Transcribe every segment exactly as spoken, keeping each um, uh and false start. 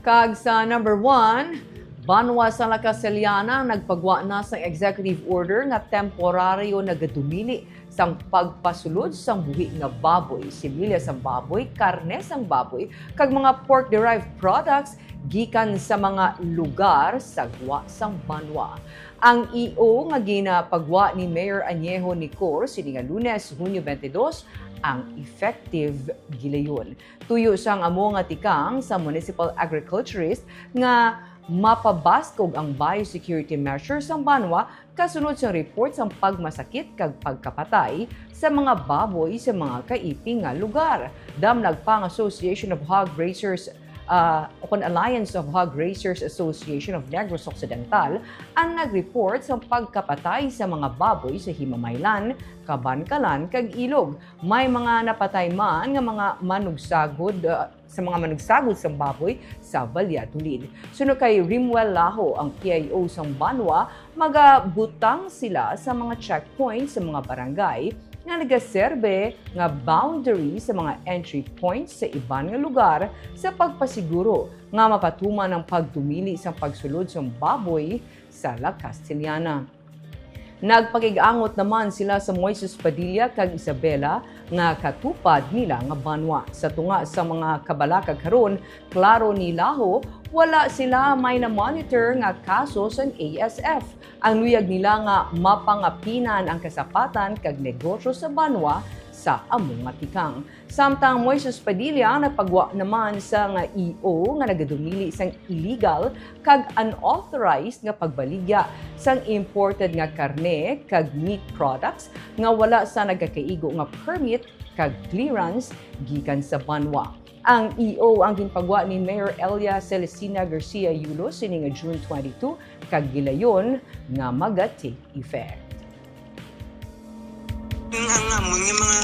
Kag sa number one, banwa sa La Castellana nagpagwa na sang executive order nga temporaryo nagadumili sang pagpasulod sang buhi nga baboy, similya sang baboy, karne sang baboy, kag mga pork-derived products gikan sa mga lugar sa gwa sang banwa. Ang E O nga ginapagwa ni Mayor Añejo Nicor sini nga Lunes, Hunyo twenty-two, ang effective gilayon. Tuyo sang amo nga tikang sa municipal agriculturist nga mapabaskog ang biosecurity measures sang banwa kasunod sang report sang pagmasakit kag pagkapatay sa mga baboy sa mga kaipi nga lugar. Damlag pa ang Association of Hog Raisers, ah, o kon Alliance of Hog Raisers Association of Negros Occidental ang nag-report sang pagkapatay sa mga baboy sa Himamaylan, Kabankalan, kag Ilog. May mga napatay man nga mga manugsagod, ah, sa mga manugsagod sang baboy sa Valladolid. Suno kay Rimuel Laho, ang P I O sang banwa, magabutang sila sa mga checkpoint sa mga barangay nga nagaserbe nga boundary sa mga entry points sa iban nga lugar sa pagpasiguro nga mapatuman ang pagdumili sang pagsulod sang baboy sa La Castellana. Nagpakig-angot naman sila sa Moises Padilla kag Isabela nga katupad nila nga banwa. Sa tunga sa mga kabalaka karon, klaro ni Laho, wala sila may na-monitor nga kaso sang A S F. Ang luyag nila nga mapangapinan ang kasapatan kag negosyo sa banwa sa amo nga tikang. Samtang Moises Padilla nagpagwa naman sa nga E O nga nagadumili sang illegal kag unauthorized nga pagbaligya sang imported nga karne kag meat products nga wala sa nagakaigo nga permit kag clearance gikan sa banwa. Ang E O ang ginpagwa ni Mayor Elia Celestina Garcia Yulo sini nga June twenty-two kag gilayon nga maga-take effect. Ang, ang amon nga mga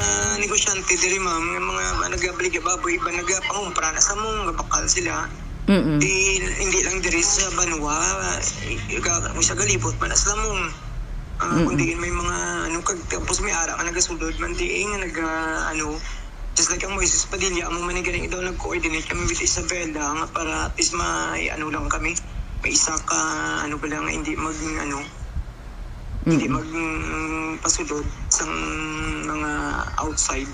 negosyante diri, ma'am, nga mga nagabaligya baboy, iba nagapangumpra na sa amon, nga bakal sila. Mm-mm. Di, hindi lang diri sa banwa, iga, sa galibot man na sa amon. Ah, Mm-mm. Kundi may mga, ano, kag, tapos may ara nga nagasulod man di, eh, nga naga, ano, just like ang Moises Padilla, amo man ni ganing daw nag-coordinate kami with Isabela nga para at least may, ano lang kami, may isa ka, ano ba lang, hindi mag, ano, hindi Mm-mm. magpasulod sang mga outside.